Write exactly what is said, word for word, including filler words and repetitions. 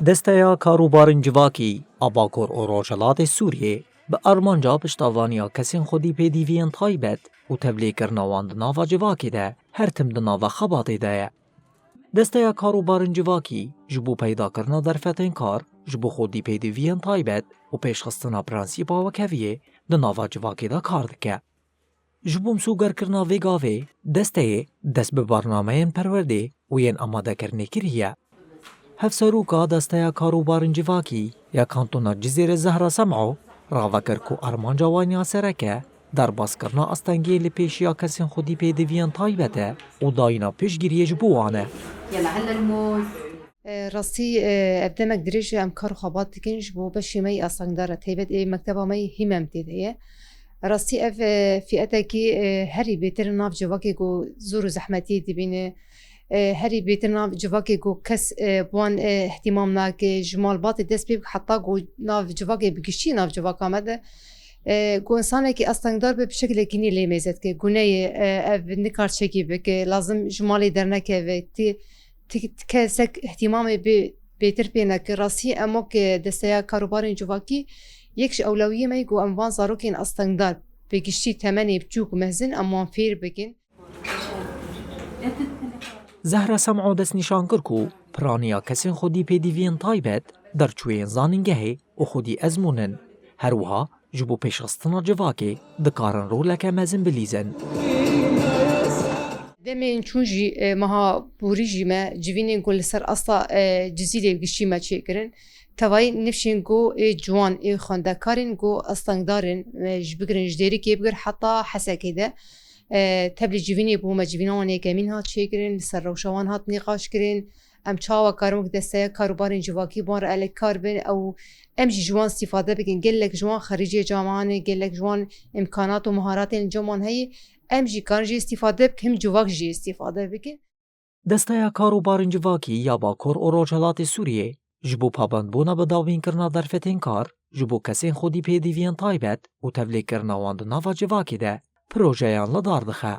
Desteya Karûbarên Civakî a Bakur û Rojhilatê Sûriyê bi armanca piştavaniya kesên xwedî pêdiviyên taybet û tevlêkirina wan di nava civakê de her tim di nava xebatê de ye. Desteya Karûbarên Civakî ji bo peydakirina derfetên kar ji bo xwedî pêdiviyên taybet û pêşxistina prensîpa wekheviyê di nava civakê de kar dike. Ji bo misûgerkirina vê gavê, desteyê dest bi barnameyên perwerdê û yên amadekirinê kiriye. Hevseroka Desteya Karûbarên Civakî ya Kantona Cizîrê Zehra Sem'o rave kir ku armanca wan ya sereke derbaskirina astengiyê li pêşiya kesên xwedî pêdiviyên taybet e û dayîna piştgiriyê ji bo wan e. E, rastî, e, ev demek dirêj e em kar û xebat dikin ji bo beşê me yê astengdar e. Taybet ê mekteba me yê hîmem tê de ye. Rastî ev, e, fîetekî, e, herî bêtir nav civakê ku zor û zehmetiyê dibîne. E, herî bêtir nav civakê ku kes, e, bi wan, e, îhtîmam nake. Ji malbatê dest pê bike heta ku nav civakê bi giştî nav civaka me de. E, ku insanekî astengdar be bi şekilekî nî lê mêze dike. Guneyê, e, ev nikar çekî bike. Lazim ji malê dernekeve. Ti ti, ti kesek îhtîmamê bê, bêtir pê neke. Rastî em wek Desteya Karûbarên Civakî yek ji ewlewiyê me ye ku em van zarokên astengdar, bi giştî temenê biçûk û mezin, em wan fêr bikin. Zehra Sem'o destnîşan kir ku piraniya kesên xwedî pêdiviyên taybet derçûyên zanîngehê û xwedî ezmûn in. Her wiha ji bo pêşxistina civakê dikarin roleke mezin bilîzin. Demên çûn jî, e, meha borî jî me civînên ku li ser asta, e, Cizîrê giştî me çêkirin. Tevayî nifşên ku ê ciwan, ê xwendekarên ku astengdar in, e, ji bigirin ji Dêrikê bigir heta Hesekê de, e, tevlî civînê bû me civîna wan yekemîn hat çêkirin, li ser rewşa wan hat nîqaş kirin. Em çawa karin wek Desteya Karûbarên Civakî bi wan re elekar bin, ew em jî ji wan îstîfade bikin. Gelek ji wan xerîcê cama ne, gelek ji wan îmkanat û miharatên li cem wan heye. Em jî karin jê îstîfade bikin, him civak jî îstîfade bikin. Desteya Karûbarên Civakî ya Bakur û Rojhilatê Sûriyê ji bo pabendbûna bi dawînkirina derfetên kar ji bo kesên xwedî pêdiviyên taybet û tevlêkirina wan di nava civakê de projeyan li dar dixe.